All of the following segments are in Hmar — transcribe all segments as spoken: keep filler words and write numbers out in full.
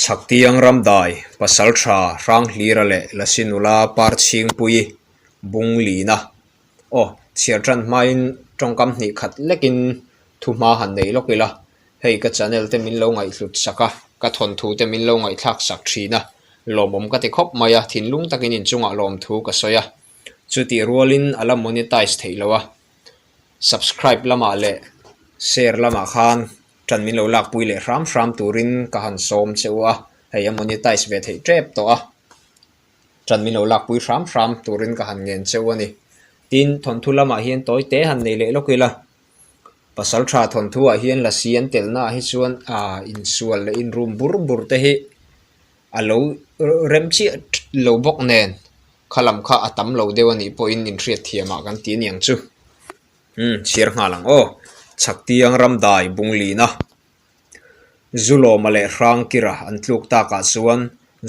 Chhaktiang Ramdai, Pasalṭha Hranghlira le Lasinula Parchhingpui, bung lina. Aw, chhiar ṭan hmain ṭawngkam hnih khat lekin thuhma han nei lawk ila. Hei ka channel te min lo ngaihhlut sak a, ka thawnthu te min lo ngaihthlak sak ṭhin a. Lawmawm ka ti khawp mai a, thinlung takin in chungah lawmthu ka sawi a. Chuti rualin a la monetize thei lo a. Subscribe lamah le share lamah khan ṭan min lo lakpui leh hram hram turin ka han sawm che u a, hei a monetize ve thei ṭep tawh a. Ṭan min lo lakpui hram hram turin ka han ngen che u a ni. Tin, thawnthu lamah hian tawite han nei leh lawk ila. Pasalṭha thawnthuah hian lasi an telna hi chuan, a, insual leh inrum bur bur te hi a lo rem chiah lo bawk nen, khalam kha a tam lo deuh a nih pawhin inhriatthiamah kan ti a niang chu. Hmm, chhiar nghal ang aw. Chhaktiang Ramdai, bung lina. Zulawma leh Hrangkira an tluk takah chuan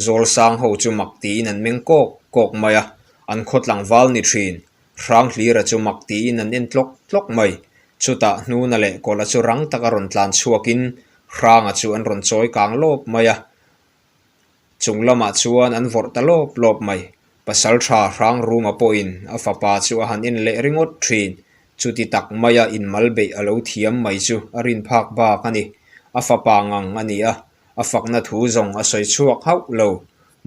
Zawlsang ho chu mak tiin an meng kawk kawk mai a, an khaw tlangval ni ṭhin. Hranghlira chu mak tiin an en tlawk tlawk mai. Chutah Hnuna leh Kawla chu rang taka rawn tlan chhuakin Hranga chu an rawn chawi kang lawp mai a. Chung lamah chuan an vawrh ta lawp lawp mai. Pasalṭha Hrangruma pawhin a fapa chu a han en leh ringawt ṭhin. Chuti tak maia inmal beih a lo thiam mai chu a rin phak bak a ni. A fapa ngang a ni a, a fakna thu zawng a sawi chhuak hauh lo.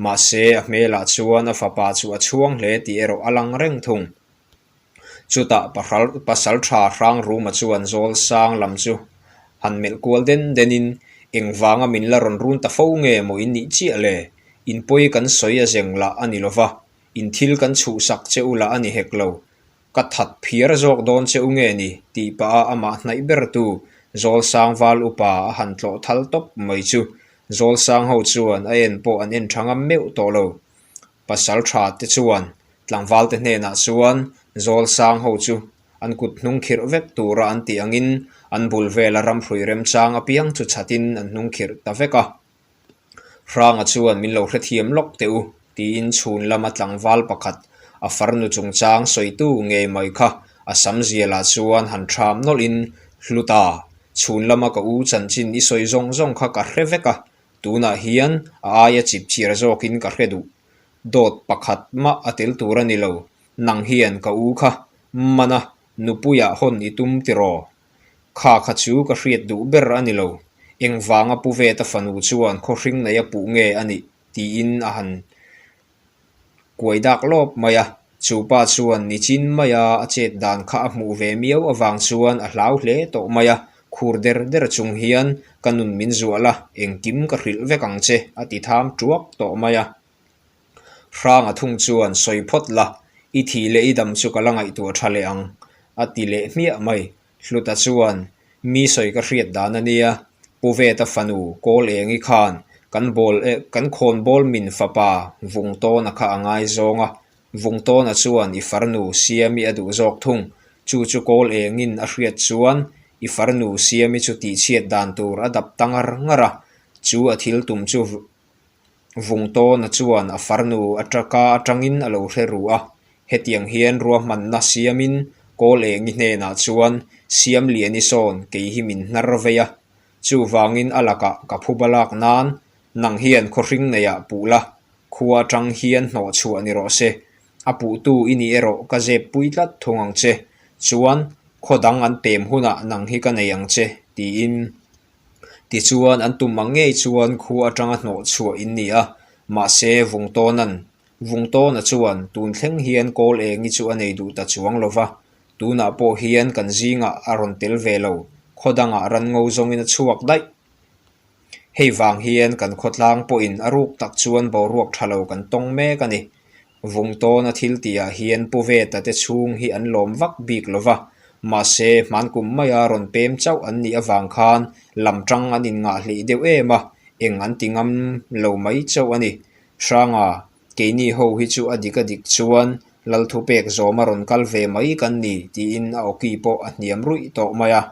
Mahse, a hmelah chuan a fapa chu a chhuang hle tih erawh a lang reng thung. Chutah pahral-, Pasalṭha Hrangruma chuan Zawlsang lam chu han melh kual den denin, "Engvanga min la rawn run ta fo nge maw in nih chiah le? In pawi kan sawi a zeng lah a ni lo va, in thil kan chhuhsak che u lah a ni hek lo. Ka that phiar zawk dawn che u nge ni?" tih paha amah hnaih bertu Zawlsang val upa a han tlawh thal tawp mai chu. Zawlsang ho chuan a en pawh an en ṭha ngam meuh tawh lo. Pasalṭha te chuan tlangval te hnenah chuan Zawlsang ho chu an kut hnung khirh vek tura an tih angin, an bul vela ramhrui remchang apiang chu chhatin an hnung khirh ta vek a. Hranga chuan, "Min lo hrethiam lawk teh u," tiin chhun lama tlangval pakhat a farnu chungchang sawitu ngei mai kha a sam zialah chuan han ṭham nawlhin, "Hlu ta, chhun lama ka u chanchin i sawi zawng zawng kha ka hre vek a, tunah hian a aia chip chhiar zawkin ka hre duh. Dawt pakhat mah a tel tur a ni lo, nang hian ka u kha mana nupuiah hawn i tum tiraw? Kha kha chu ka hriat duh ber a ni lo. Engvanga Pu Veta fanu chuan khaw hring neia puh nge a nih?" tiin a han kuai dak lawp mai a. Chu pa chuan ni chin maia a chet dan kha a hmuh ve miau avang chuan a hlau hle tawh mai a. Khur der der chung hian, "Ka nun min zual a, engkim ka hrilh vek ang che," a ti tham ṭuak tawh mai a. Hranga thung chuan, "Sawi phawt la, i thi leh i dam chu ka la ngaihtuah ṭha leh ang," a ti leh hmiah mai. Hluta chuan, "Mi sawi ka hriat dan a nia, Pu Veta fanu Kawl Engi khan kan bawl, eh, kan khawnbawl min fapa Vungtawna kha a ngai zawng a. Vungtawna chuan i farnu Siami a duh zawk thung. Chu chu Kawl Engin a hriat chuan i farnu Siami chu tihchhiat dan tur a dap ta ngar ngar a. Chu a thil tum chu Vungtawna chuan a farnu a taka aṭangin a lo hre ru a. Hetiang hian ruahmanna Siamin Kawl Engi hnenah chuan Siamliani sawn kei hi min hnar vei a. Chuvangin a lakah ka phuba lak nan, nang hian khaw hring neiah puh la, khua aṭang hian hnawh chhuah ni rawh se. A puhtu i ni erawh ka zep pui tlat thung ang che. Chuan khaw dang an pem hunah nang hi ka nei ang che," tiin. Tichuan, an tum ang ngei chuan khua aṭanga hnawh chhuah in ni a. Mahse, Vungtawnan, Vungtawna chuan tun thleng hian Kawl Engi chu a nei duh ta chuang lo va. Tunah pawh hian kan zingah a rawn tel ve lo, khaw dangah ran ngo zawngin a chhuak daih. Hei vang hian kan khawtlang pawhin a ruk tak chuan boruak ṭha lo kan tawng mek a ni. Vungtawna thil tihah hian Pu Veta te chhung hi an lawm vak bik lo va. Mahse, hman kum maia rawn pem chauh an nih avang khan lam ṭang an inngah hlih deuh em a, eng an ti ngam lo mai chauh a ni. Hranga, keini ho hi chu a dik a dik chuan lal thupek zawma rawn kal ve mai kan ni, tiin a awki pawh a hniam ruih tawh mai a.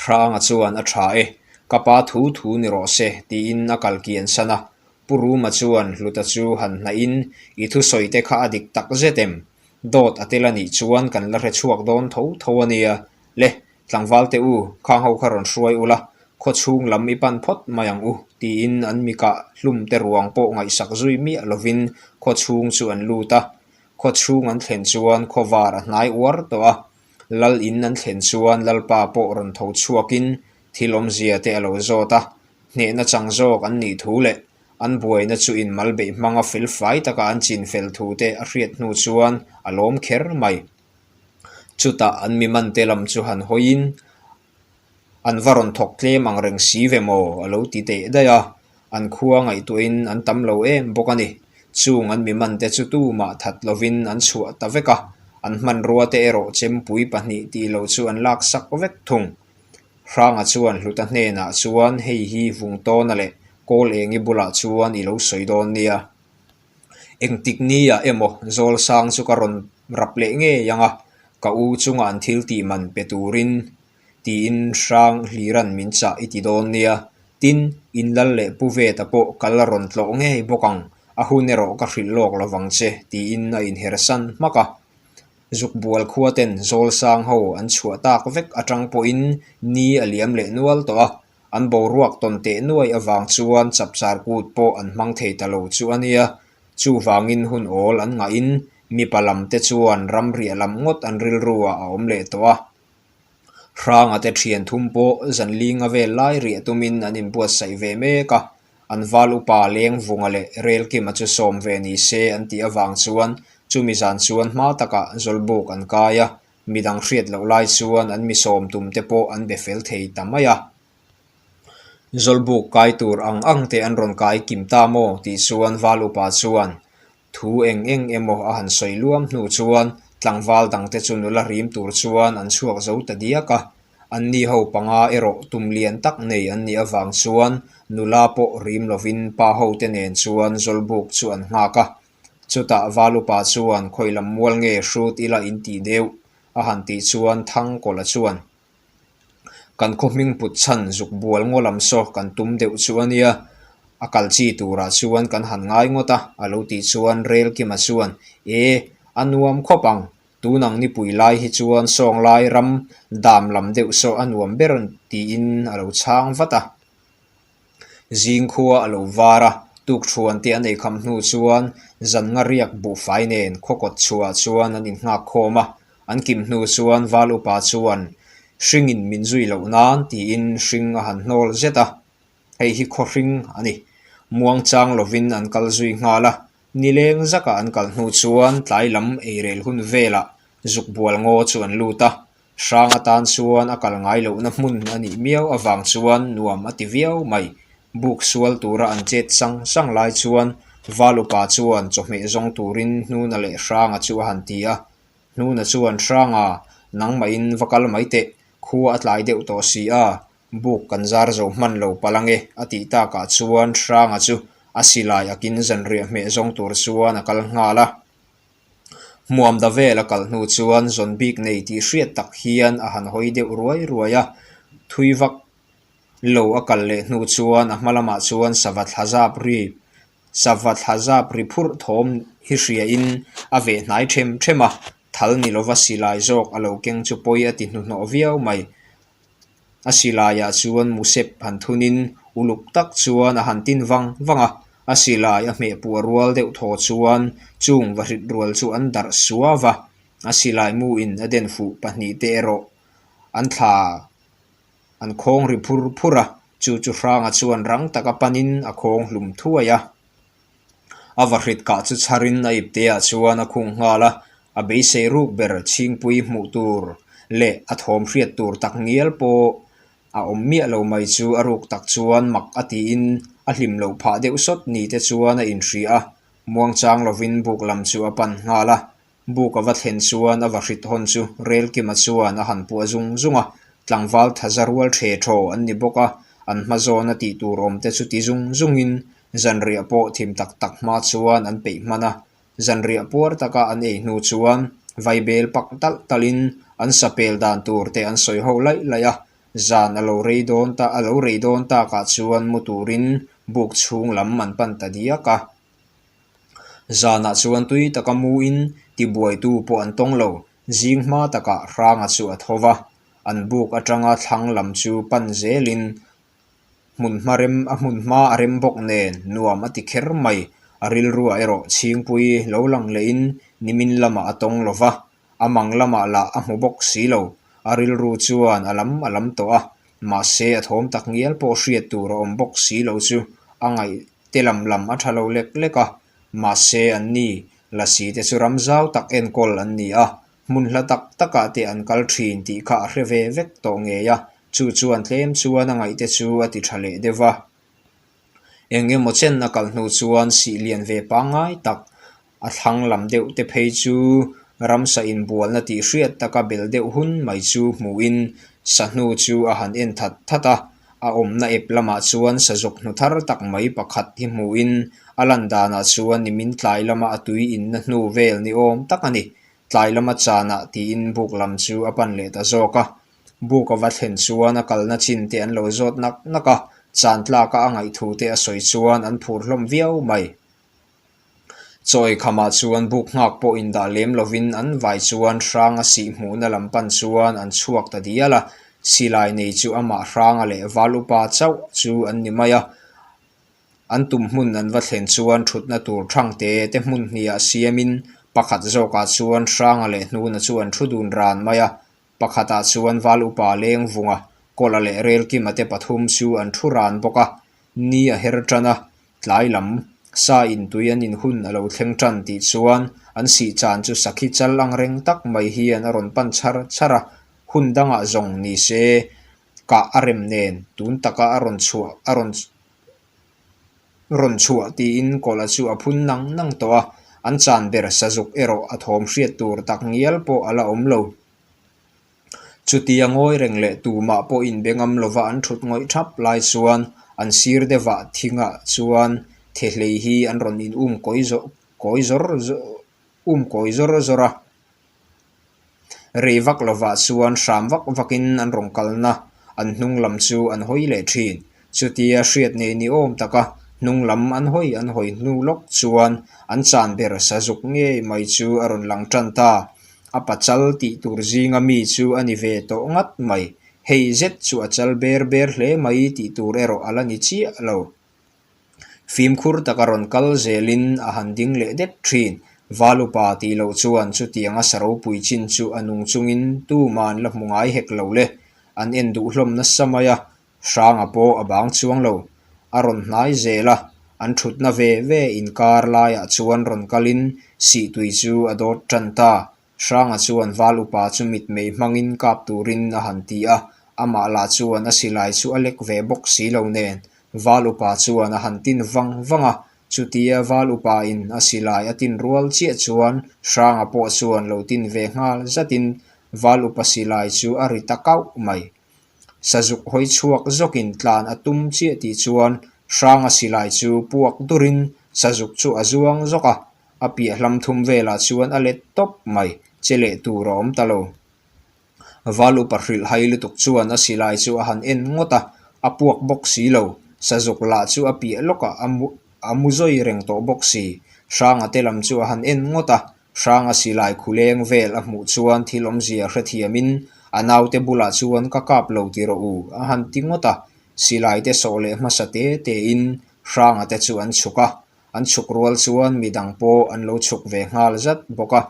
Hranga chuan, "A ṭha e, ka pa thu thu ni rawh se," tiin a kal kian san a. Pu Ruma chuan Hluta chu han hnahin, "I thusawi te kha a dik tak zet em? Dawt a tel a nih chuan kan la hre chhuak dawn tho tho a nia. Le, tlangval te u, khang ho kha rawn hruai ula, Khaw chhung lam i pan phawt mai ang u, tiin an mi kah hlum te ruang pawh ngaihsak zui miah lovin khaw chhung chu an lut a. Khaw chhung an thlen chuan khawvar a hnai uar tawh a. Lal in an thlen chuan Lalpa pawh rawn tho chhuakin thil awmzia te a lo zawt a. Hnehna chang zawk an nih thu leh an buaina chu inmal beih hmanga felfai taka an chinfel thu te a hriat hnu chuan a lawm kher mai. Chutah an mi man te lam chu han hawiin, "An va rawn thawk tlem ang reng si ve maw?" a lo ti teh daih a. An khua ngaihtuahin an tam lo em bawk a ni. Chung an mi man te chu tumah that lovin an chhuah ta vek a. An hmanrua te erawh chempui pahnih tih lo chu an laksak vek thung. Hranga chuan Hluta hnenah chuan, "Hei hi Vungtawna leh Kawl Engi bulah chuan i lo sawi dawn nia. Engtik niah emaw Zawlsang chu ka rawn rap leh ngei ang a, ka u chunga an thil tih man pe turin," tiin Hrang Hliran min chah i ti dawn nia. Tin, in lal leh pu Veta pawh kal a rawn tlawh ngei bawk ang, a hun erawh ka hrilh lawk lo vang che, tiin a inhersan hmak a. Zukbual khua ten Zawlsang ho an chhuah tak vek atang pawhin ni a liam leh nual tawh a, an boruak tawn teh nuai avang chuan chapchar kut pawh an hmang thei ta lo chu a nia. Chuvangin hun awl an ngahin mipa lam te chuan ram riah lam ngawt an rilru a, a awm leh tawh a. Hranga te ṭhian thum pawh zanlinga vel lai riah tumin an inbuatsaih ve mek a. An val upa Lengvunga leh Relkima chu sawm ve ni se an tih avang chuan chumi zan chuan hma taka Zawlbuk an kai a. Midang hriat loh lai chuan an mi sawm tum te pawh an be fel thei ta mai a. "Zawlbuk kai tur ang ang te an rawn kai kim ta maw?" tih chuan val upa chuan thu eng eng emaw a han sawi luam hnu chuan tlangval dangte chu nula rim tur chuan an chhuak zo ta diak a. Anni ho panga erawh tum lian tak nei an nih avang chuan nula pawh rim lovin pa ho te nen chuan Zawlbuk chu an nghak a. Chutah val upa chuan, "Khawi lam mual nge hrut ila in tih deuh?" a han tih chuan Thangkawla chuan, "Kan khaw hming put chhan Zukbual ngaw lam saw kan tum deuh chu a nia. A kal chi turah chuan kan han ngai ngawt a," a lo tih chuan Relkima chuan, "E, a nuam khawp ang, tun ang nipui lai hi chuan sawnglai ram dam lam deuh saw a nuam ber," tiin a lo chhang vat a. Zing khua a lo var a, tukṭhuan te an ei kham hnu chuan zan nga riak buhfai nen khaw kawt chhuah chuan an innghak khawm a. An kim hnu chuan val upa chuan, "Hringin min zui loh nan," tiin hring a han hnawl zet a. "Hei hi khaw hring a ni. Muangchang lovin an kal zui nghal a. Ni leng zaka an kal hnu chuan tlai lam eirel hun velah Zukbual ngaw chu an lut a. Hrang atan chuan a kal ngai lohna hmun a nih miau avang chuan nuam a ti viau mai." Buk sual tura an chet sang sang lai chuan val upa chuan chawhmeh zawng turin Hnuna leh Hranga chu a han ti a. Hnuna chuan, "Hranga, nangmahin va kal mai teh, khua a tlai deuh tawh si a, buk kan zar zo hman lo palh ang e," a tih takah chuan Hranga chu a silai akin zanriah hmeh zawng tur chuan a kal nghal a. Hmuam da vel a kal hnu chuan zawn bik nei tih hriat tak hian a han hawi deuh ruai ruai a. Thui vak lo a kal leh hnu chuan a hma lamah chuan sava thla zap ri, sava thla zap ri phurh thawm hi hriain a veh hnai ṭhem ṭhem a. Thal ni lova silai zawk a lo keng chu pawi a ti hnuhnawh viau mai. A silaiah chuan musep han thunin uluk tak chuan a han tin vang vang a. A silai a hmeh puah rual deuh thaw chuan chung va hrit rual chu an darh suau va. A silai muin a den fuh pahnih te erawh an thla an khawng ri phur phur a, chu chu Hranga chuan rang taka panin a khawng hlum thuai a. A va hrit kah chu chharin a ipteah chuan a khung nghal a, a beisei ruk ber chhingpui hmuh tur leh a thawm hriat tur tak ngial pawh a awm miah lo mai chu a ruk tak chuan mak a tiin a hlim lo phah deuh sawt ni te chuan a inhria a. Muangchang lovin buk lam chu a pan nghal a. Buk a va thlen chuan a va hrit hawn chu Relkima chuan a han puah zung zung a, tlangval thaza rual ṭhe ṭhaw an ni bawk a, an hma zawn a tih tur awm te chu ti zung zungin zanriah pawh thim tak tak hma chuan an peih hman a. Zanriah puar taka an ei hnu chuan vaibel pak tal talin an sapel dan tur te an sawi ho laih laih a, zan a lo rei dawn ta, a lo rei dawn takah chuan mu turin buk chhung lam an pan ta diak a. Zanah chuan tui taka muin tibuaitu pawh an tawng lo, zing hma takah Hranga chu a tho va, an buk atanga thlang lam chu pan zelin hmun hma rem, a hmun hma a rem bawk nen nuam a ti kher mai. A rilruah erawh chhingpui lo lang lehin nimin lamah a tawng lo va, a mang lamah lah a hmu bawk si lo. A rilru chuan a lam a lam tawh a, mahse a thawm tak ngial pawh hriat tur a awm bawk si lo chu a ngaihte lam lam a ṭha lo lek lek a. Mahse an ni, Lasite chu ram zau tak enkawl an ni a, hmun hla tak takah te an kal ṭhin tih kha a hre ve vek tawh ngei a, chu chuan tlem chuan a ngaihte chu a ti ṭha leh deuh va. Eng emaw chen a kal hnu chuan sih lian ve pangngai tak, a thlang lam deuh te phei chu ramsa inbualna tih hriat taka bel deuh hun mai chu hmuhin sahnu chu a han en that that a. A awmna ep lamah chuan sazuk hnu thar tak mai pakhat hi hmuhin a lan danah chuan nimin tlai lama a tui inna hnu vel ni awm tak a ni. Tlai lama chanah tiin buk lam chu a pan leh ta zawk a. Buk a va thlen chuan a kalna chin te an lo zawt nak nak a, chan tlaka a ngaih thu te a sawi chuan an phur hlawm viau mai. Chawi khamah chuan buk nghak pawh indah lem lovin an vai chuan Hranga sih hmuhna lam pan chuan an chhuak ta dial a. Silai nei chu amah Hranga leh Val upa chauh chu an ni mai a. An tum hmun an va thlen chuan ṭhutna tur ṭhang te te hmun hnihah siamin pakhat zawkah chuan Hranga leh Hnuna chu an ṭhu dun ran mai a. Pakhatah chuan Val upa leng vunga, Kawla leh Relkima te pathum chu an ṭhu ran bawk a. Ni a her ṭan a, tlai lam sa in tui an inhun a lo thleng ṭan tih chuan an sih chan chu sakhi chal ang reng tak mai hian a rawn pan chhar chhar a. Hun dangah zawng ni se, kah a rem nen tun taka a rawn chhuah, a rawn rawn chhuah tiin Kawla chu a phun nang nang tawh a, an chan ber sazuk erawh a thawm hriat tur tak ngial pawh a la awm lo. Chutia ngawi reng leh tumah pawh inbe ngam lova an ṭhut ngawih thap lai chuan an sir deuhah thingah chuan thehlei hi an rawn in um kawi zawr, kawi zawr, um kawi zawr zawr a. Rei vak lovah chuan hram vak vakin an rawn kalna, an hnung lam chu an hawi leh ṭhin. Chutia hriat nei ni awm taka hnung lam an hawi, an hawi hnu lawk chuan an chan ber sazuk ngei mai chu a rawn lang ṭan ta. A pachal tih tur zinga mi chu a ni ve tawh ngat mai. Hei zet chu a chal ber ber hle mai tih tur erawh a la ni chiah lo. Fimkhur taka rawn kal zelin a han ding leh det ṭhin. Val upa tih loh chuan chutianga sa ropui chin chu a nung chungin tuman la hmu ngai hek lo le. An en duh hlawm nasa mai a, Hranga pawh a bang chuang lo. A rawn hnai zel a, an ṭhutna ve ve inkar laiah chuan rawn kalin sih tui chu a dawt ṭan ta. Hranga chuan Val upa chu mitmei hmangin kap turin a han ti a, amah lah chuan a silai chu a lek ve bawk si lo nen, Val upa chuan a han tin vang vang a. Chutia Val upa in a silai a tin rual chiah chuan Hranga pawh chuan lo tin ve nghal zatin Val upa silai chu a ri ta kauh mai. Sazuk hawi chhuak zawkin tlan a tum chiah tih chuan Hranga silai chu puak durin sazuk chu a zuang zawk a, a piah hlam thum velah chuan a let tawp mai, che leh tur a awm ta lo. Val upa hrilh hai lutuk chuan a silai chu a han en ngawt a, a puak bawk si lo, sazuk lah chu a piah lawk a, a mu, a mu zawi reng tawh bawk si. Hranga te lam chu a han en ngawt a, Hranga silai khuleng vel a hmuh chuan thil awmzia hrethiamin a naute bulah chuan ka kap lo ti rawh u a han ti ngawt a, silai te sawh leh hmasa te tein Hranga te chu an chhuk a, an chhuk rual chuan midang pawh an lo chhuk ve nghal zat bawk a,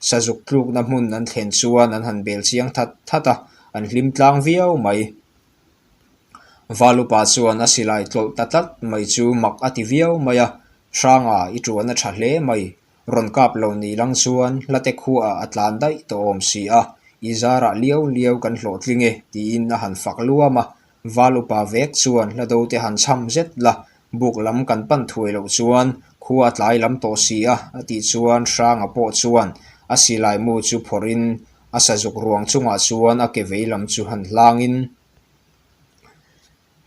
sazuk tlukna hmun an thlen chuan an han bel chiang that that a, an hlim tlang viau mai. Val upa chuan a silai tlawlh ta tlat mai chu mak a ti viau mai a, Hranga i ṭuan a ṭha hle mai, rawn kap lo ni lang chuan hla te khuaah a tlan daih tawh awm si a, i zarah liau liau kan hlawhtling e, tiin a han fak luam a. Val upa vek chuan hla do te han chham zet la, buk lam kan pan thuai loh chuan khua a tlai lam tawh si a, a tih chuan Hranga pawh chuan a silai mu chu phawrhin a sazuk ruang chungah chuan a ke vei lam chu han hlangin,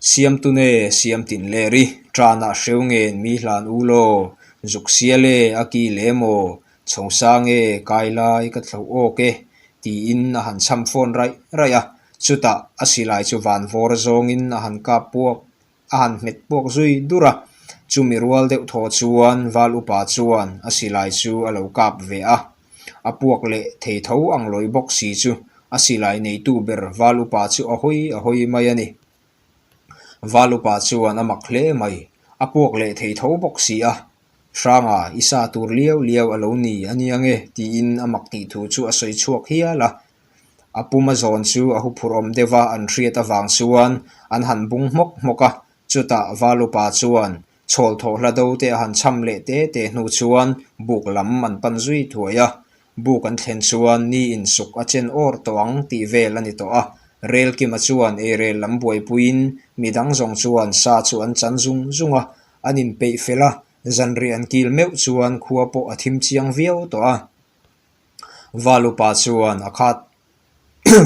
Siamtu ne siam tin le ri, ṭanah hreu ngen mi hlan u law, zuk sia le a ki le maw, chho sa nge kai lai ka thlo awk e, tiin a han chham fawn raih raih a. Chutah a silai chu van vawr zawngin a han kap puak, a han hmet puak zui dur a. Chumi rual deuh thaw chuan Val upa chuan a silai chu a lo kap ve a. A puak leh thei tho ang lawi bawk si chu, a silai neitu ber Val upa chu a hawi a hawi mai a ni. Valupa chuan a mak hle mai, a puak leh thei tho bawk si a. Hranga, i sa tur liau liau a lo ni a nia nge, tiin a mak tih thu chu a sawi chhuak hial a. A puma zawn chu a huphurh awm deuh a, an hriat avang chuan an han bung hmawk hmawk a. Chutah Valupa chuan chhawl thawh hla do te a han chham leh te te hnu chuan buk lam an pan zui thuai a. Buk an thlen chuan ni insuk a chen awr tawh ang tih vel a ni tawh a. Rel kima chuan ei rel lam buaipuiin midang zawng chuan sa chu an chan zung zung a, an inpeih fel a, zanriah an kil meuh chuan khua pawh a thim chiang viau tawh a. Valupa chuan a khat,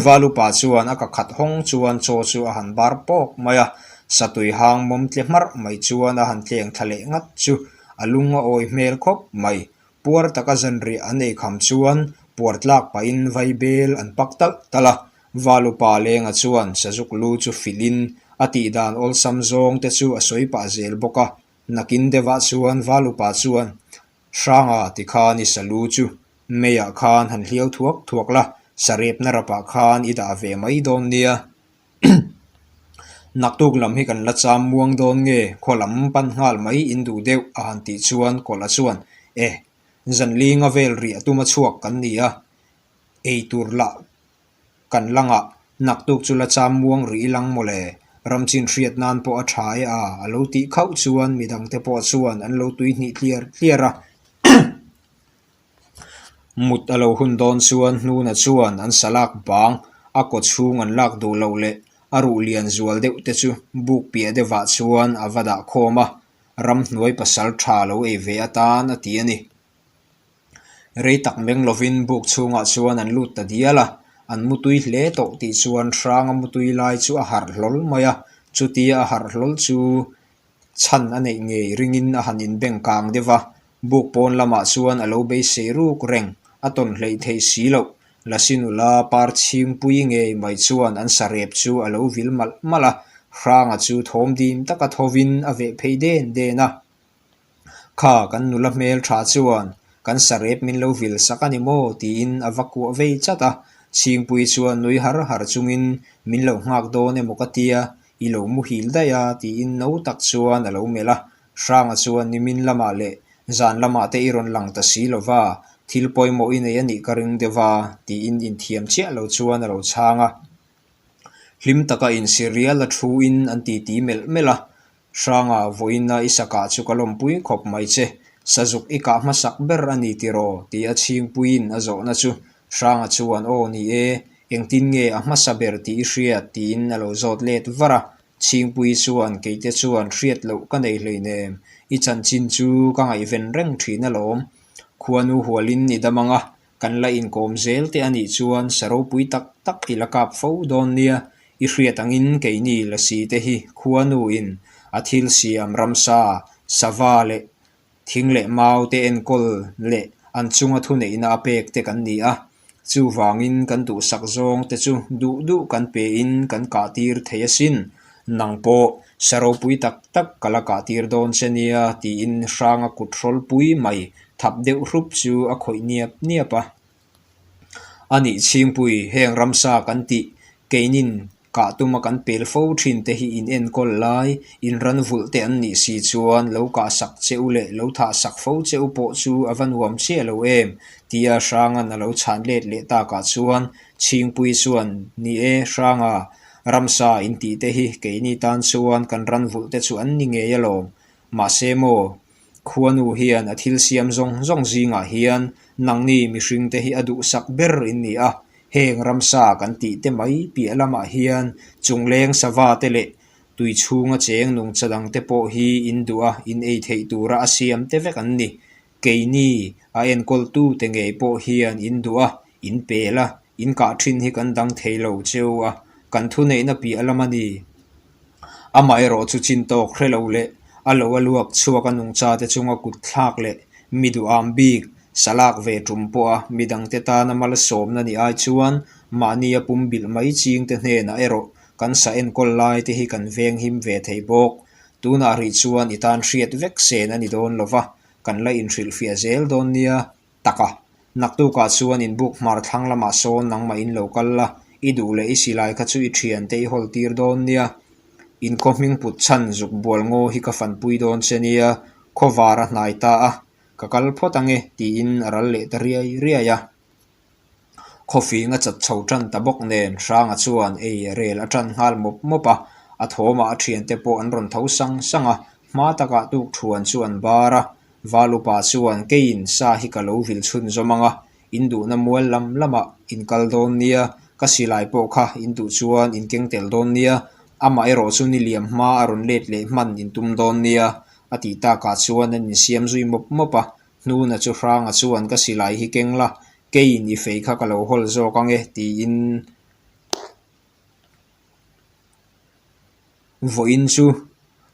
Valupa chuan a ka khat hawng chuan chaw chu a han bar pawk mai a, satui hang mawm tle hmarh mai chuan a han tleng thla leh ngat chu a lung a awi hmel khawp mai. Puar taka zanriah an ei kham chuan puar tlak pahin vaibel an pak tal tal a. Valupa lenga chuan sazuk lu chu filhin a tih dan awlsam zawng te chu a sawi pah zel bawk a. Nakin deuhah chuan Valupa chuan, "Hranga," ti khan i salu chu meiah khan han hliau thuak thuak la, sarepna rapah khan i dah ve mai dawn nia. "Naktuk lam hi kan la cham muang dawn nge, khaw lam pan nghal mai in duh deuh," a han tih chuan Kawla chuan, "Eh, zanlinga vel rih a tuma chhuak kan ni a, ei tur lah kan langah naktuk chu la cham muang rih i lang maw le, ram chin hriat nan pawh a ṭha e a," a lo tih khauh chuan midangte pawh chuan an lo tui hnih tliar tliar a. Mut a lo hun dawn chuan hnuna chuan an salak bang a kaw chhung an lak duh lo leh a ruh lian zual deuh te chu buk piah deuhah chuan a va dah khawm a, "Ramhnuai pasal ṭha lo ei ve atan," a ti a ni. Rei tak meng lovin buk chhungah chuan an lut ta dial a, an mutui hle tawh tih chuan Hranga mutui lai chu a harh hlawl mai a, chutia a harh hlawl chu chhan a neih ngei ringin a han inbeng kang deuh a. Buk pawn lamah chuan a lo beisei ruk reng, a tawn hleih thei si loh, "La sin u la, par Chhingpui ngei mai chuan an sarep chu a lo vil malh malh a, Hranga chu thawm dim taka thovin a veh phei den den a. Kha kan nula hmel ṭha chuan kan sarep min lo vil sak a ni maw?" tiin a va kuah vei chat a. Chhingpui chuan nui har har chungin, "Min lo nghak dawn emaw ka tia, i lo muhil daih a," tiin no tak chuan a lo melh a. Hranga chuan, "Nimin lamah leh zan lamah te i rawn lang ta si lo va, thil pawimawh i nei a nih ka ring deuh a," tiin inthiam chiah lo chuan a lo chhang a. Hlim taka insirial a ṭhuin an titi melh melh a. "Hranga, vawiina i sakah chu ka lawmpui khawp mai che. Sazuk i kah hmasak ber a ni tiraw?" tia Chhingpuiin a zawhna chu Hranga chuan, "Aw ni e, engtin nge a hmasa ber tih i hriat?" tiin a lo zawt let var a. Chhingpui chuan, "Keite chuan hriat loh ka nei hleinem, i chanchin chu ka ngaihven reng ṭhin alawm. Khuanu hualin i dam ang a, kan la inkawm zel te a nih chuan sa ropui tak tak i la kap fo dawn nia. I hriat angin keini lasi te hi khuanuin a thil siam ramsa, sava leh thing leh mau te enkawl leh an chunga thuneihna a pek te kan ni a. Chuvangin kan duhsak zawng te chu duh duh kan pein kan kah tir thei asin. Nang pawh sa ropui tak tak ka la kah tir dawn che nia," tiin Hranga kut hrawlpui mai thap deuh hrup chu a khawih niap niap a. "A nih Chhingpui, heng ramsa kan tih, keinin kah tuma kan pel fo ṭhin te hi inenkawl lai, inran vulh te an nih si chuan lo kah sak che u leh lo thah sak fo che u pawh chu a va nuam chiah lo em," tia Hrangan a lo chhan let leh takah chuan Chhingpui chuan, "Ni e Hranga, ramsa in tih te hi keini tan chuan kan ran vulh te chu an ni ngei alawm. Mahse maw, khuanu hian a thil siam zawng zawng zingah hian nangni mihring te hi a duhsak ber in ni a, heng ramsa kan tih te mai piah lamah hian chungleng sava te leh tui chhunga cheng nungcha dang te pawh hi in duh a, in ei theih tura a siam te vek an ni. Keini a enkawltu te ngei pawh hian in duh a, in pel a, in kah ṭhin hi kan dang thei lo che u a, kan thuneihna piah lam a ni." Amaherawhchu chin tawk hre lo leh a lo a luak chhuak a nungcha te chunga kut thlak leh mi duh am bik salak ve ṭum pawha midang te tana malsawmna ni ai chuan mahni a pum bilh mai ching te hnenah erawh kan sa enkawl lai te hi kan venghim ve thei bawk. Tunah rih chuan i tan hriat vek sen a ni dawn lo va, kan la inhrilhfiah zel dawn nia. Taka, naktukah chuan in buk hmar thlang lamah sawn nangmah in lo kal la, i duh leh i silai kha chu i ṭhiante i hawl tir dawn nia. In khaw hming put chhan zuk bual ngaw hi ka fanpui dawn che nia, khawvar a hnai ta a, ka kal phawt ang e, tiin a ral leh ta riai riai a. Khaw fing a chat chho ṭan ta bawk nen Hranga chuan ei rel a ṭan nghal mawp mawp a, a thawma a ṭhiante pawh an rawn tho sang sang a, hma taka tuk ṭhuan chu an bar a, Val upa chuan, "Keiin sa hi ka lo vil chhunzawm ang a, in duhna mual lam lamah in kal dawn nia, ka silai pawh kha in duh chuan in keng tel dawn nia, amaherawhchu ni liam hma a rawn let leh hman in tum dawn nia," a tih takah chuan an insiam zui mawp mawp a. Hnuna chu Hranga chuan, "Ka silai hi keng la, keiin i fei kha ka lo hawl zawk ang e," tiin vawiin chu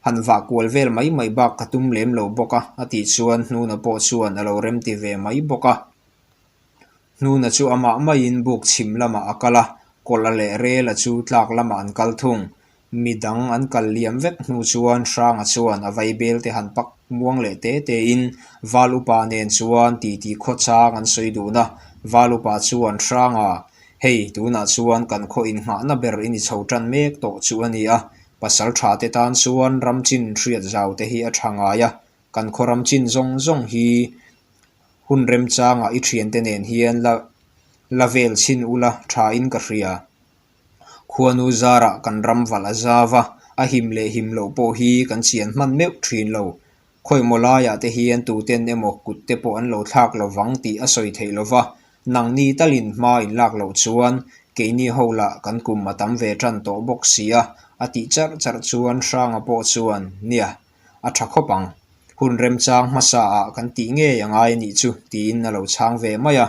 han vah kual vel mai mai bak ka tum lem lo bawk a, a tih chuan Hnuna pawh chuan a lo remti ve mai bawk a. Hnuna chu amah maiin buk chhim lamah a kal a, kawlh a leh rela chu tlak lamah an kal thung. Midang an kal liam vek hnu chuan Hranga chuan a vaibel te han pak muang leh te tein Val upa nen chuan titi khaw chang an sawi dun a, Val upa chuan, "Hranga, hei, tunah chuan kan khaw innghahna ber in i chho ṭan mek tawh chu a ni a, pasalṭha te tan chuan ram chin hriat zau te hi a ṭha ngai a, kan khaw ram chin zawng zawng hi hun remchanga i ṭhiante nen hian la, la vel chhin ula ṭha in ka hria. Khuanu zarah kan ram valh a zau a, a him leh him loh pawh hi kan chian hman meuh ṭhin lo. Khawi maw laiah te hian tuten emaw kut te pawh an lo thlak lo vang tih a sawi theih lo va, nangni talin hma in lak loh chuan keini ho lah kan kum a tam ve ṭan tawh bawk si a," a tih charh charh chuan Hranga pawh chuan, "Nia, a ṭha khawp ang, hun remchang hmasa ah kan tih ngei a ngai a nih chu," tiin a lo chhang ve mai a.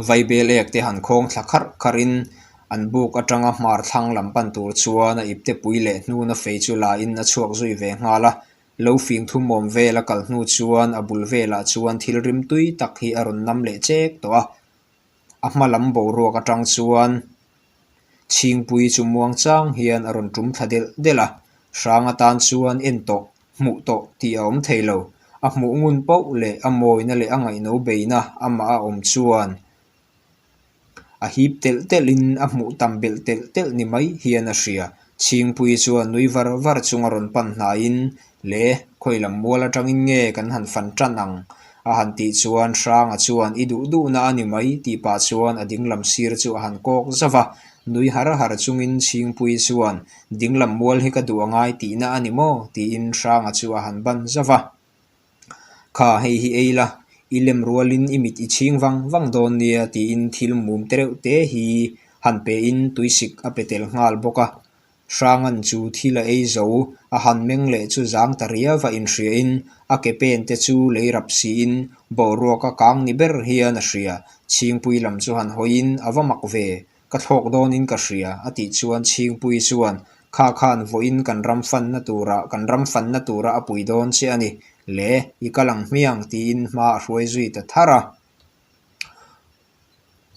Vaibel ek te han khawng thla kharh kharhin an buk aṭanga hmar thlang lam pan tur chuan a iptepui leh Hnuna fei chu lain a chhuak zui ve nghal a. Lo fing thum awm vel a kal hnu chuan a bul velah chuan thil rim tui tak hi a rawn nam leh chek tawh a. A hma lam boruak aṭang chuan Chhingpui chu muang chang hian a rawn tum thla delh delh a. Hranga tan chuan en tawh, hmuh tawh tih a awm thei lo. A hmuh ngun poh leh a mawina leh a ngaihno beina amah a awm chuan a hip telh telhin a hmuh tam belh telh telh ni mai hian a hria. Chhingpui chuan nui var var chunga rawn pan hnaiin, "Le, khawi lam mual aṭangin nge kan han fan ṭan ang?" a han tih chuan Hranga chuan, "I duh duhna a ni mai," tih pah chuan a dinglam sir chu a han kawk zauh a. Nui har har chungin Chhingpui chuan, "Dinglam mual hi ka duh a ngai tihna a ni maw?" tiin Hranga chu a han ban zauh a. "Kha, hei hi ei la, i lem rualin i mit i chhing vang vang dawn nia," tiin thil mum tereuh te hi han pein tuisik a pe tel nghal bawk a. Hrangan chu thil a ei zo, a han meng leh chu zang ta riau a inhriain, a ke pen te chu lei rap siin boruaka kang ni ber hian a hria. Chhingpui lam chu han hawiin a va mak ve. "Ka thlawk dawnin ka hria," a tih chuan Chhingpui chuan, "Kha khan vawiin kan ram fanna tura, kan ram fanna tura a pui dawn che a ni. Le, i kal ang hmiang," tiin hma a hruai zui ta thar a.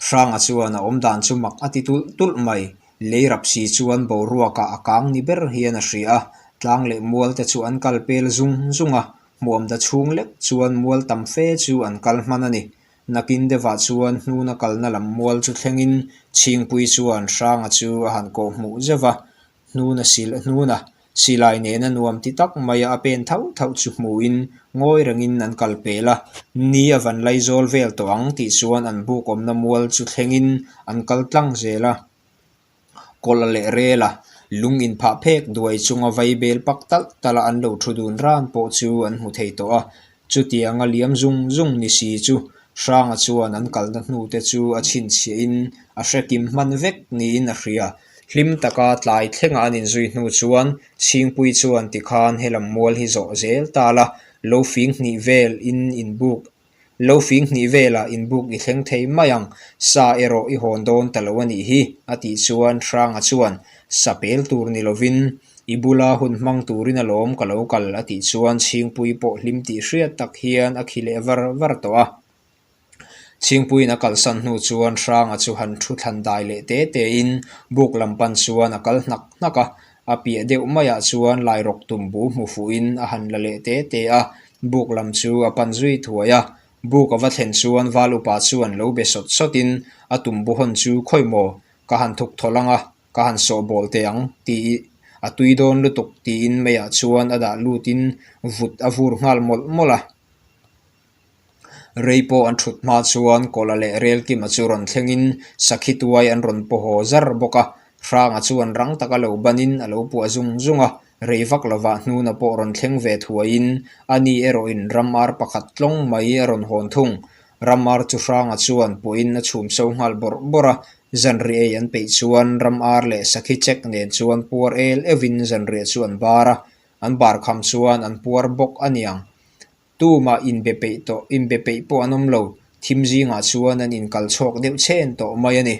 Hranga chuan a awm dan chu mak a ti tulh tulh mai. Lei rap si chuan boruaka a kang ni ber hian a hria a. Tlang leh mual te chu an kal pel zung zung a. Hmuamda chhung lek chuan mual tam fe chu an kal hman a ni. Nakin deuhah chuan Hnuna kalna lam mual chu thlengin Chhingpui chuan Hranga chu a han kawh hmuh zauh a. Hnuna sil, Hnuna, silai nena nuam ti tak mai a, a pen thauh thauh chu hmuin ngawi rengin an kal pel a. Ni a van lai zawl vel tawh ang tih chuan an buk awmna mual chu thlengin an kal tlang zel a. Kawlh a leh rel a, lung inphah phek duai chunga vaibel pak tal tala an lo thu dun ran pawh chu an hmu thei tawh a. Chutianga liam zung zung ni si chu, Hranga chuan an kalna hnu te chu a chhinchhiahin a hre kim hman vek niin a hria. Hlim taka tlai thlenga an inzui hnu chuan Chhingpui chuan tikhan he lam mual hi zawh zel ta la, lo fing hnih vel in inbuk, lo fing hnih vela inbuk i thleng thei mai ang, sa erawh i hawn dawn ta lo a nih hi, a tih chuan Hranga chuan sa pel tur ni lovin, "I bula hun hmang turin alawm ka lo kal," a tih chuan Chhingpui pawh hlim tih hriat tak hian a khi leh var var tawh a. Chhingpuiin a kalsan hnu chuan Hranga chu han thu thlan dai leh te tein buk lam pan chuan a kal hnak hnak a, a piah deuh maiah chuan lairawk tum bu hmu fuhin a han la leh te te a, buk lam chu a pan zui thuai a. Buk a va thlen chuan Val upa chuan lo be sawt sawtin, "A tum bu hawn chu khawi maw? Ka han thuk thawl ang a, ka han sawh bawl teh ang," ti, A tui dawn lutuk, tiin meiah chuan a dah lutin vut a vur nghal mawlh mawlh a. Rei pawh an thut hma chuan kawla leh rel kima chu rawn thlengin sakhi tuai an rawn paw haw zar bawk a. Hranga chuan rang taka lo banin a lo puah zung zung a, rei vak lovah hnuna pawh rawn thleng ve thuaiin, ani erawhin ram ar pakhat tlawng mai a rawn hawn thung. Ram ar chu Hranga chuan puahin a chhum so nghal bawrh bawrh a, zanriah ei an peih chuan ram ar leh sakhi chek nen chuan puar el euin zanriah chu an bar a, an bar kham chuan an puar bawk a niang. Tumah inbe peih tawh, inbe peih pawh an awm lo, thim zingah chuan an inkal chhawk deuh chhen tawh mai a ni.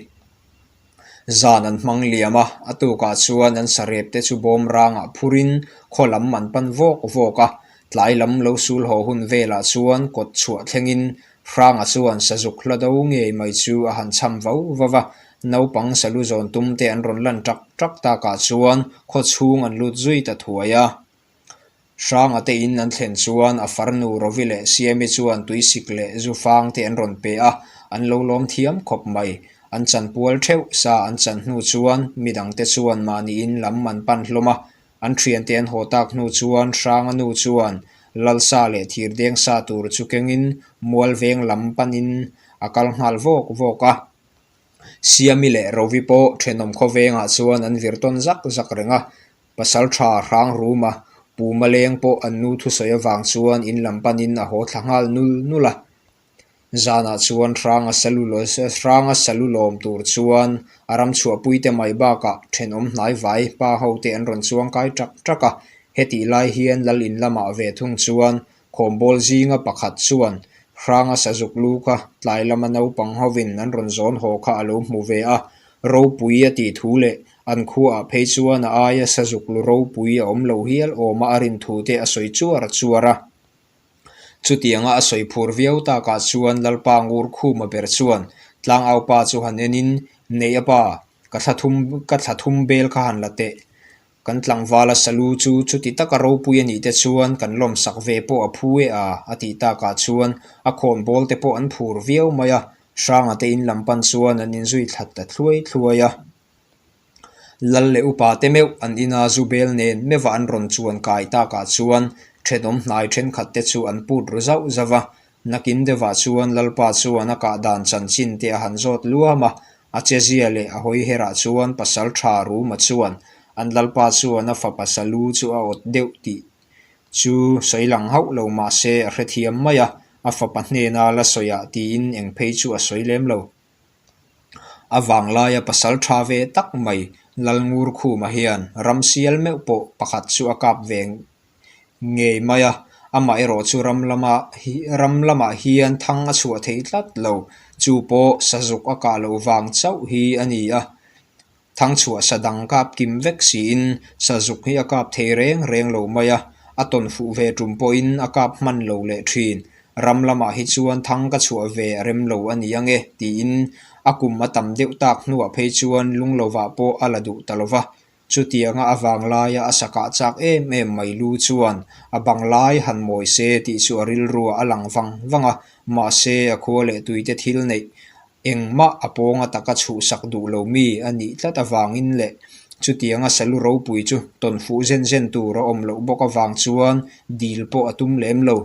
Zan an hmang liam a, a tukah chuan an sarep te chu bawm rangah phurin khaw lam an pan vawk vawk a. Tlai lam lo sul haw hun velah chuan kawt chhuah thlengin Hranga chuan sazuk hla do ngei mai chu a han chham vau vau va. Naupang salu zawn tum te an rawn lan ṭak ṭak takah chuan khaw chhung an lut zui ta thuai a. Hranga te in an thlen chuan a farnu Rovi leh Siami chuan tuisik leh zufang te an rawn pe a, an lo lawm thiam khawp mai. An chan pual theuh sa an chan hnu chuan midang te chuan mahniin lam an pan hlawm a, an ṭhiante an haw tak hnu chuan Hranga nu chuan lalsa leh thirdeng sa tur chu kengin mual veng lam panin a kal nghal vawk vawk a. Siami leh Rovi pawh ṭhenawm khawvengah chuan an vir tawn zak zak reng a. Pasalṭha Hrang Ruma, Pu Maleng pawh an nu thusawi avang chuan in lam panin a haw thla nghal nul nul a. Zanah chuan Hranga salu lo, Hranga salu lawm tur chuan a ram chhuahpui te mai bakah ṭhenawm hnai vai pa ho te an rawn chuang kai ṭak ṭak a. Hetih lai hian lal in lamah ve thung chuan khawmbawl zinga pakhat chuan Hranga sazuk lu kha tlai lama naupang hovin an rawn zawn haw kha a lo hmu ve a. Ropui a tih thu leh an khuaah phei chuan a aia sazuk lu ropui a awm lo hial awma a rin thu te a sawi chuar chuar a. Chutianga a sawi phur viau takah chuan Lalpa Ngurkhuma ber chuan Tlangaupa chu han enin, "Nei a pa, ka thla thum, ka thla thum bel kha han la teh. Kan tlangvala salu chu chuti taka ropui a nih te chuan kan lawmsak ve pawh a phu e a," a tih takah chuan a khawnbawl te pawh an phur viau mai a, Hranga te in lam pan chuan an inzui thlat ta thluai thluai a. Lal leh upa te meuh an ina zu bel nen meuhva an rawn chuan kai takah chuan ṭhenawm hnai ṭhenkhat te chu an put ru zauh zauh a. Nakin deuhah chuan Lalpa chuan a kah dan chanchin te a han zawt luam a, a chezia leh a hawi herah chuan Pasalṭha Ruma chuan an Lalpa chuan a fapa salu chu a awt deuh tih chu sawi lang hauh lo, mahse, a hrethiam mai a, a fapa hnena la sawi ah tiin eng phei chu a sawi lem lo. A vanglaia pasalṭha ve tak mai Lal Ngurkhuma hian ram sial meuh pawh pakhat chu a kap ve ngei mai a, amaherawhchu ram lama hi, ram lamah hian thang a chhuah thei tlat lo, chu pawh sazuk a kah loh vang chauh hi a ni a. Thang chhuah sa dang kap kim vek siin sazuk hi a kap thei reng reng lo mai a, a tawn fuh ve tum pawhin a kap hman lo leh ṭhin. Ram lamah hi chuan thang ka chhuah ve a rem lo a ni ang e, tiin a kum a tam deuh tak hnuah phei chuan lung lovah pawh a la duh ta lo va. Chutianga a vanglaia a sakah chak em em mai lu chuan a banglai han mawi se tih chu a rilruah a lang vang vang a, mahse, a khua leh tuite thil neih engmah a pawnga taka chhuhsak duh lo mi a nih tlat avangin leh chutianga salu ropui chu tawn fuh zen zen tur a awm loh bawk avang chuan dil pawh a tum lem lo.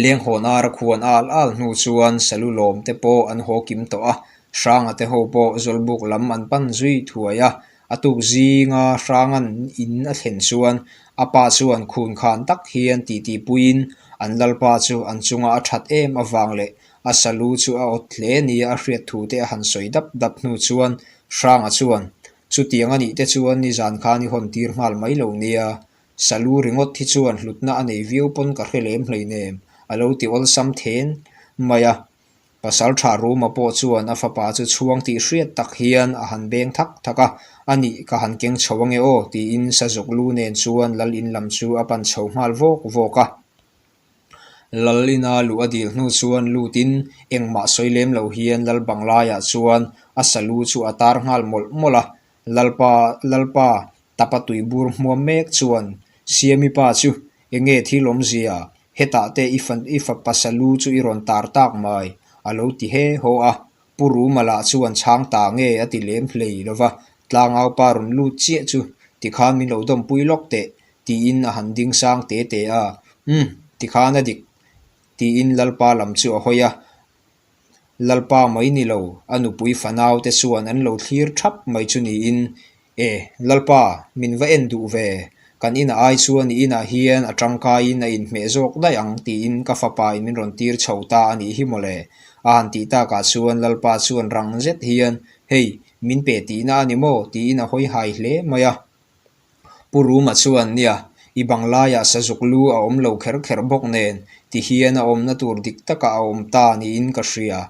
Lenghawn ara khuan al al hnu chuan salu lawm te pawh an haw kim tawh a, Hranga te ho pawh Zawlbuk lam an pan zui thuai a, a tuk zinga Hrangan in a thlen chuan a pa chuan khun khan tak hian titi puiin an lalpa chu an chunga a ṭhat em avang leh a salu chu a awt hle nia a hriat thu te a han sawi dap dap hnu chuan Hranga chuan, "Chutiang a nih te chuan nizan khan i hawn tir nghal mai lo nia. Salu ringawt hi chuan hlutna a nei viau pawn ka hre lem hleinem," a lo ti awlsam then mai a. Pasalṭha Ruma pawh chuan a fapa chu chhuang tih hriat tak hian a han beng thak thak a, "A nih, ka han keng chho ange aw," tiin sazuk lu nen chuan lal in lam chu a pan chho nghal vawk vawk a. Lal ina luh a dil hnu chuan lutin engmah sawi lem lo hian lal banglaiah chuan a salu chu a tar nghal mawlh mawlh a. Lalpa, lalpa, tapa tui bur hmuam mek chuan, "Siamipa chu enge thil awmzia? Hetah te i fa, i fapa salu chu i rawn tar tak mai," a lo ti he haw a. Pu Ruma lah chuan, "Chhang ta nge?" a ti lem hlei lo va. Tlangaupa rawn lut chiah chu tikhan min lo dawmpui lawk teh," tiin a han ding sang tete a. "Um, tikhan a dik," tiin Lalpa lam chu a hawi a. Lalpa mai ni lo, a nupui fanaute chuan an lo thlir thap mai chu niin, "E, Lalpa, min va en duh ve. Kan ina ai chuan i inah hian a tangkaiin a inhmeh zawk daih ang tiin ka fapa in min rawn tir chho ta a nih hi mawle," a han tih takah chuan Lalpa chuan rang zet hian, "Hei, min pe tihna a ni maw?" tiin a hawi hai hle mai a. Pu Ruma chuan, "Nia, i bang laiah sazuk lu a awm lo kher kher bawk nen, ti hian a awmna tur dik taka a awm ta niin ka hria.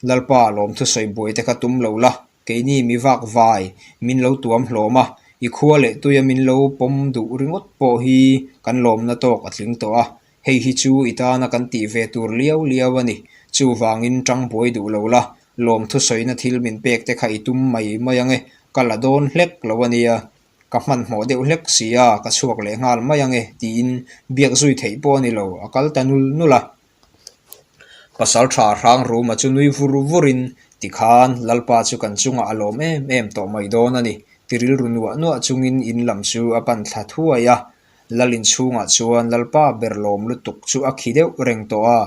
Lalpa, lawmthu sawi buai te kha tum lo la, keini mi vak vai, min lo tuam hlawm a, i khua leh tuia min lo pawm duh ringawt pawh hi kan lawmna tawk a tling tawh a. Hei hi chu i tana kan tih ve tur liau liau a ni. Chuvangin tang buai duh lo la, lawmthu sawina thil min pek te kha i tum mai mai ang e, ka la dawn hlek lo a nia. Ka hmanhmawh deuh hlek si a, ka chhuak leh nghal mai ang e," tiin biak zui theih pawh a ni lo, a kal ta nul nul a. Pasalṭha Hrang Ruma chu nui vur vurin, "Tikhan Lalpa chu kan chungah a lawm em em tawh mai dawn a ni," ti rilru nuah nuah chungin in lam chu a pan thla thuai a. Lal in chhungah chuan Lalpa ber lawm lutuk chu a khi deuh reng tawh a,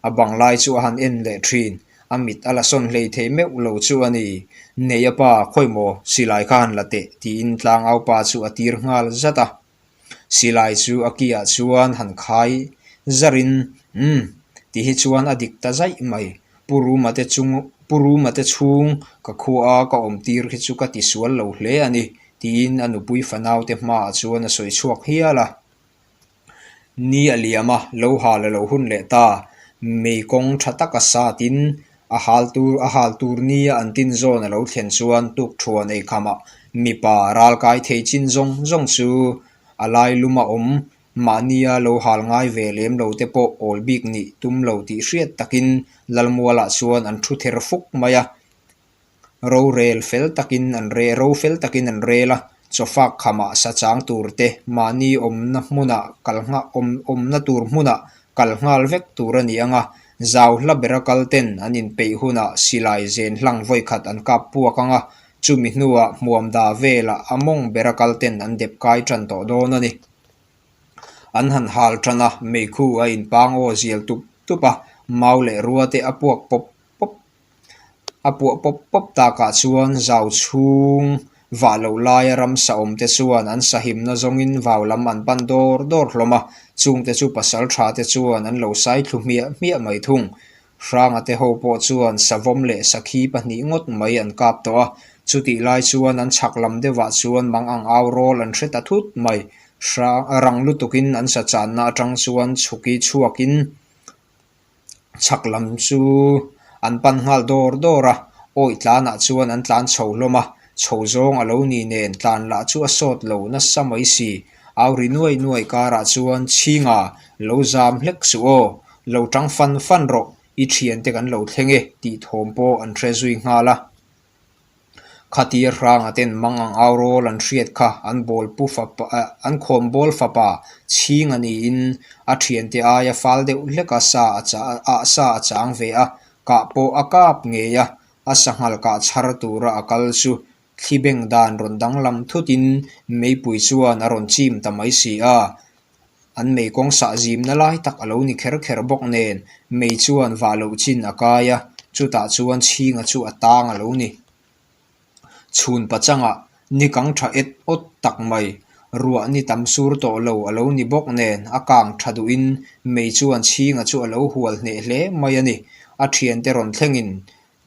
a bang lai chu a han en leh ṭhin, a mit a la sawn hlei thei meuh lo chu a ni. "Nei a pa, khawi maw, silai kha han la teh," tiin tlang aupa chu a tir nghal zat a. Silai chu a kiah chuan han khai zarin, "Um," ti hi chuan a dik ta zaih mai. Pu Ruma te chung, Pu Ruma te chhung ka khua a ka awm tir khi chu ka ti sual lo hle a ni, tiin a nupui fanaute hmaah chuan a sawi chhuak hial a. Ni a liam a, lo hal a lo hun leh ta. Meikawng ṭha taka satin, a hal tur, a hal tur nia an tin zawn a lo thlen chuan tukṭhuan ei khamah mipa ralkai thei chin zawng zawng chu a lai luma awm, mahnia lo hal ngai ve lem lo te pawh awl bik nih tum lo tih hriat takin Lalmualah chuan an ṭhu ther fuk mai a. Ro rel fel takin an re-, ro fel takin an rel a, chawfak khamah sa chang tur te, mahni awmna hmuna kal ngha-, awm, awmna tur hmuna kal nghal vek tur a ni ang a, zau hla bera kal ten an inpeih hunah silai zen hlang vawi khat an kap puak ang a, chumi hnuah hmuam da velah a mawng bera kal ten an dep kai ṭan tawh dawn a ni. An han hal ṭan a, meikhu a inpang aw zial tup tup a, mau leh rua te a puak pawp pawp, a puak pawp pawp takah chuan zau chhung vah loh laia ram sa awm te chuan an sahimna zawngin vau lam an pan dawr dawr hlawm a, chungte chu pasalṭha te chuan an lo sai thlu hmiah hmiah mai thung. Hranga te ho pawh chuan savawm leh sakhi pahnih ngawt mai an kap tawh a, chutih lai chuan an chhak lam deuhah chuan mangang au rawl an hre ta thut mai. Hrang, rang lutukin an sa channa aṭang chuan chhuki chhuakin chhak lam chu an pan nghal dawr dawr a, awi tlanah chuan an tlan chho hlawm a, chho zawng a lo ni nen tlan lah chu a sawt lo nasa mai si. Au ri nuai nuai karah chuan, "Chhinga, lo zam hlek suh aw, lo ṭang fan fan rawh, i ṭhiante kan lo thleng e," tih thawm pawh an hre zui nghal a. Khatir hranga ten mangang au rawl an hriat kha an bawl pu fapa, eh, an khawm bawl fapa chhing a niin a ṭhiante aia fal deuh hlek a, sa a cha-, a sa a chang ve a, kah pawh a kap ngei a, a sanghal kah chhar tura a kal chu thli beng dan rawn danglam thutin meipui chuan a rawn chim ta mai si a. An meikawng sah zimna lai tak a lo ni kher kher bawk nen, mei chuan vah loh chin a kai a, chutah chuan chhinga chu a tang a lo ni. Chhun pachanga ni kang ṭha et awt tak mai, ruah ni tam sur tawh lo a lo ni bawk nen, a kang ṭha duhin mei chuan chhinga chu a lo hual hneh hle mai a ni. A ṭhiante rawn thlengin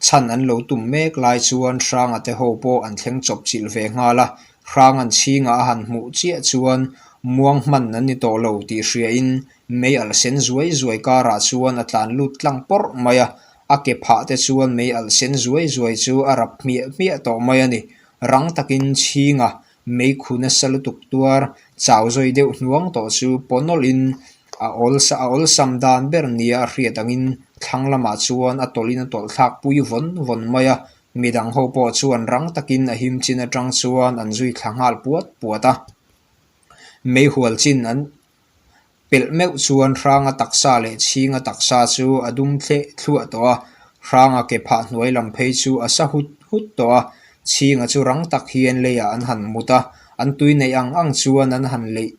chhan an lo tum mek lai chuan hranga te ho pawh an thleng chawp chilh ve nghal a, hrang an chhinga a han hmuh chiah chuan muang hman an ni tawh lo tih hriain mei alh sen zuai zuai karah chuan a tlan lut tlang pawrh mai a, a ke phah te chuan mei alh sen zuai zuai chu a rap hmiah hmiah tawh mai a ni. Rang takin chhinga mei khu nasa lutuk tuar chau zawi deuh hnuang tawh chu pawnawlin a awlsa-, a awlsam dan ber nia a hriat angin thlang lamah chuan a tawlhin a tawlh thlak pui vawn vawn mai a, midang ho pawh chuan rang takin a him chin aṭang chuan an zui thla nghal puat puat a. Mei hual chin an pelh meuh chuan hranga taksa leh chhinga taksa chu a dum thleh thluah tawh a, hranga ke phah hnuai lam phei chu a sa hut hut tawh a, chhinga chu rang tak hian leiah an han mut a, An tui nei ang ang chuan an han leih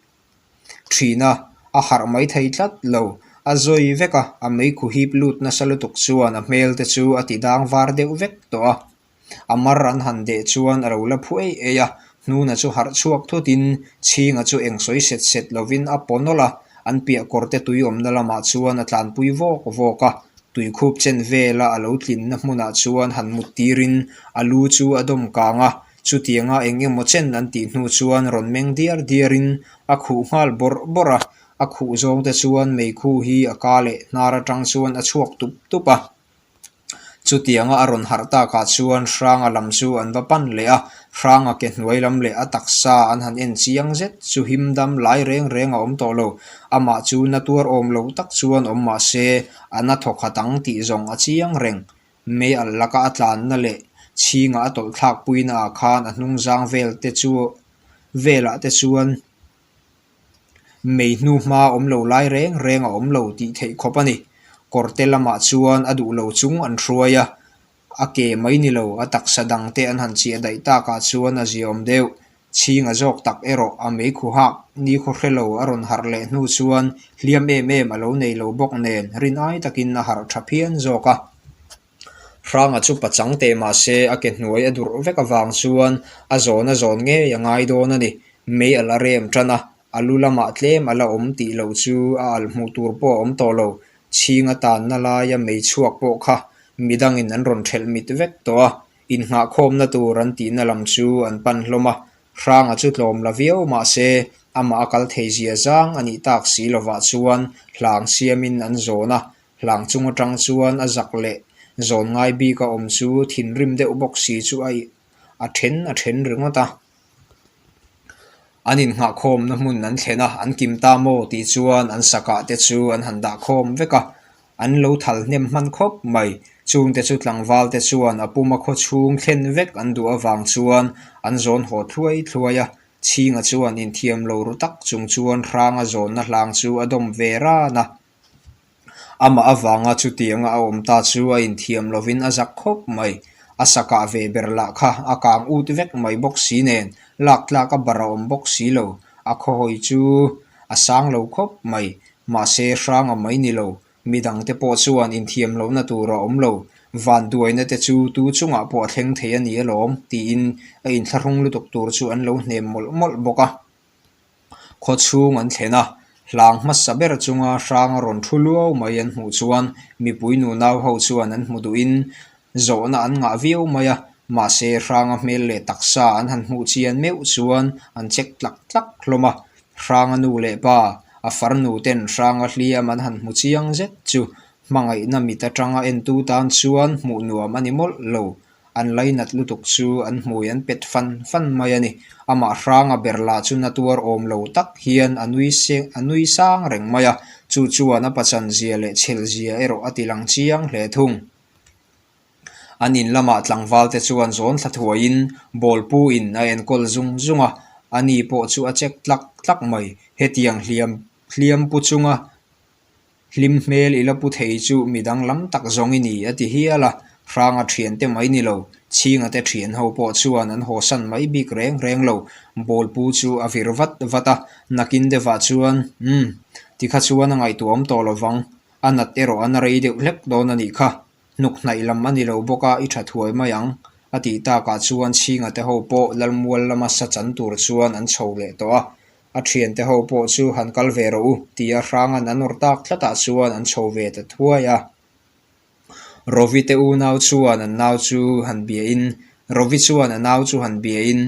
ṭhin a, a harh mai thei tlat lo. A zawi vek a, a meikhu hip lut nasa lutuk chuan a hmel te chu a ti dang var deuh vek tawh a. A mar an han deh chuan a lo la phu ei ei a, hnuna chu harh chhuak thutin Chhinga chu eng sawi set set lovin a paw nawlh a, an piah kawr te tui awmna lamah chuan a tlanpui vawk vawk a. Tuikhup chen vela a lo tlinna hmunah chuan han mut tirin a lu chu a dawm kang a, chutianga eng emaw chen an tih hnu chuan rawn meng diar diarin a khuh nghal bawrh bawrh a, a khuh zawng te chuan meikhu hi a ka leh hnar aṭang chuan a chhuak tup tup a. Chutianga a rawn harh takah chuan Hranga lam chu an va pan leh a, Hranga ke hnuai lam leh a taksa an han en chiang zet chu him dam lai reng reng a awm tawh lo. Amah chu na tuar awm lo tak chuan awm mah se, a na thawkhat ang tih zawng a chiang reng. Mei alh laka a tlanna leh Chhinga a tawlh thlak puinaah khan a hnung zang vel te chu, velah te chuan mei hnu hma awm lo lai reng reng a awm lo tih theih khawp a ni. Kawr te lamah chuan a duh lo chung an hruai a, a ke mai ni lo, a taksa dang te an han chiah daih takah chuan a ziawm deuh. Chhinga zawk tak erawh a meikhu hak nikhaw hre lo a rawn harh leh hnu chuan hliam em em a lo nei lo bawk nen rin ai takin a harh ṭha phian zawk a. Hranga chu pachang teh mah se a ke hnuai a durh vek avang chuan a zawn a zawn ngei a ngai dawn a ni. Mei alh a rem ṭan a, a lu lamah tlem a la awm tih loh chu a alh hmuh tur pawh a awm tawh lo. Chhinga tanna laia mei chhuak pawh kha midangin an rawn ṭhelh mit vek tawh a, innghahkhawmna tur an tihna lam chu an pan hlawm a. Hranga chu tlawm la viau mah se, amah a kal thei zia zang a nih tak si lovah chuan hlang siamin an zawn a, hlang chung aṭang chuan a zak leh zawn ngai bik a awm chu thinrim deuh bawk si chu a, a ṭhen a ṭhen ringawt a. An innghahkhawmna hmun an thlen a, an kim ta maw tih chuan an sakah te chu an han dah khawm vek a, an lo thal hnem hman khawp mai. Chungte chu tlangval te chuan a puma khaw chhung thlen vek an duh avang chuan an zawn haw thluai thluai a. Chhinga chuan inthiam lo ru tak chung chuan Hranga zawnna hlang chu a dawm ve ran a. Amah avanga chutianga a awm ta chu a inthiam lovin a zak khawp mai. A sakah ve ber lah kha a kang ut vek mai bawk si nen, lak tlak a bar a awm bawk si lo. A khawhawi chu a sang lo khawp mai. Mahse, Hranga mai ni lo, midang te pawh chuan inthiam lohna tur a awm lo. Vanduaina te chu tu chungah pawh a thleng thei a ni alawm, tiin a inthlahrung lutuk tur chu an lo hnem mawlh mawlh bawk a. Khaw chhung an thlen a, hlang hmasa ber chunga Hranga rawn thu luau mai an hmuh chuan mipui nunau ho chuan an hmu duhin zawhna an ngah viau mai a. Mahse, Hranga hmel leh taksa an han hmuh chian meuh chuan an chek tlak tlak hlawm a. Hranga nu leh pa, a farnu ten Hranga hliam an han hmu chiang zet chu hmangaihna mit aṭanga entu tan chuan hmuh nuam a ni mawlh lo. An lainat lutuk chu an hmui an pet fan fan mai a ni. Amah Hranga ber lah chu na tuar awm lo tak hian a nui se, a nui sang reng mai a. Chu chuan a pachan zia leh chhel zia erawh a tilang chiang hle thung. An in lamah tlangval te chuan zawn thla thuaiin bawlpuin a enkawl zung zung a. Ani pawh chu a chek tlak tlak mai. Hetiang hliam, hliam pu chunga hlim hmel i la pu thei chu midang lam tak zawng i ni, a ti hial a. Hranga ṭhiante mai ni lo, Chhinga te ṭhian ho pawh chuan an hawsan mai bik reng reng lo. Bawlpu chu a vir vat vat a, nakin devah chuan, um, tikha chuan a ngaihtuah awm tawh lovang, a nat erawh an a rei deuh hlek dawn a nih kha. Hnuk hnaih lam a ni lo bawk a, i ṭha thuai mai ang, a tih takah chuan Chhinga te ho pawh Lalmual lama sa chan tur chuan an chho leh tawh a. A ṭhiante ho pawh chu han kal ve rawh u, tia Hrangan an awr tak tlatah chuan an chho ve ta thuai a. Rovi te unau chuan an nau chu han biain, Rovi chuan a nau chu han biain,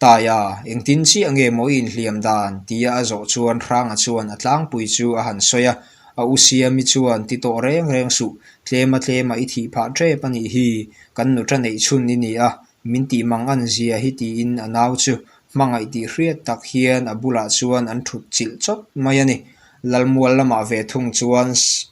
"Taia, engtin chiah nge maw i inhliam dan?" tia a zawh chuan Hranga chuan a tlangpui chu a han sawi a. A u Siami chuan, "Ti tawh reng reng suh, tlema tlema i thih phah ṭep a nih hi, kan nuta neih chhun i ni a, min tih mang an zia hi," tiin a nau chu hmangaih tih hriat tak hian a bulah chuan an thut chilh chawt mai a ni. Lalmual lamah ve thung chuan s-,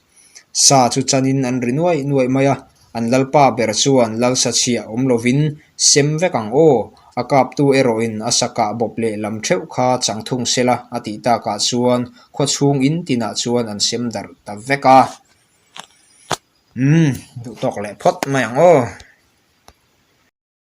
sa chu chanin an ri nuaih nuaih mai a. An lalpa ber chuan lal sa chhia awm lovin, "Sem vek ang aw, a kaptu erawhin a sakah bawp leh lam theuh kha chang thung sela," a tih takah chuan khaw chhung in tinah chuan an sem darh ta vek a. Um, duh tawk leh phawt mai ang aw.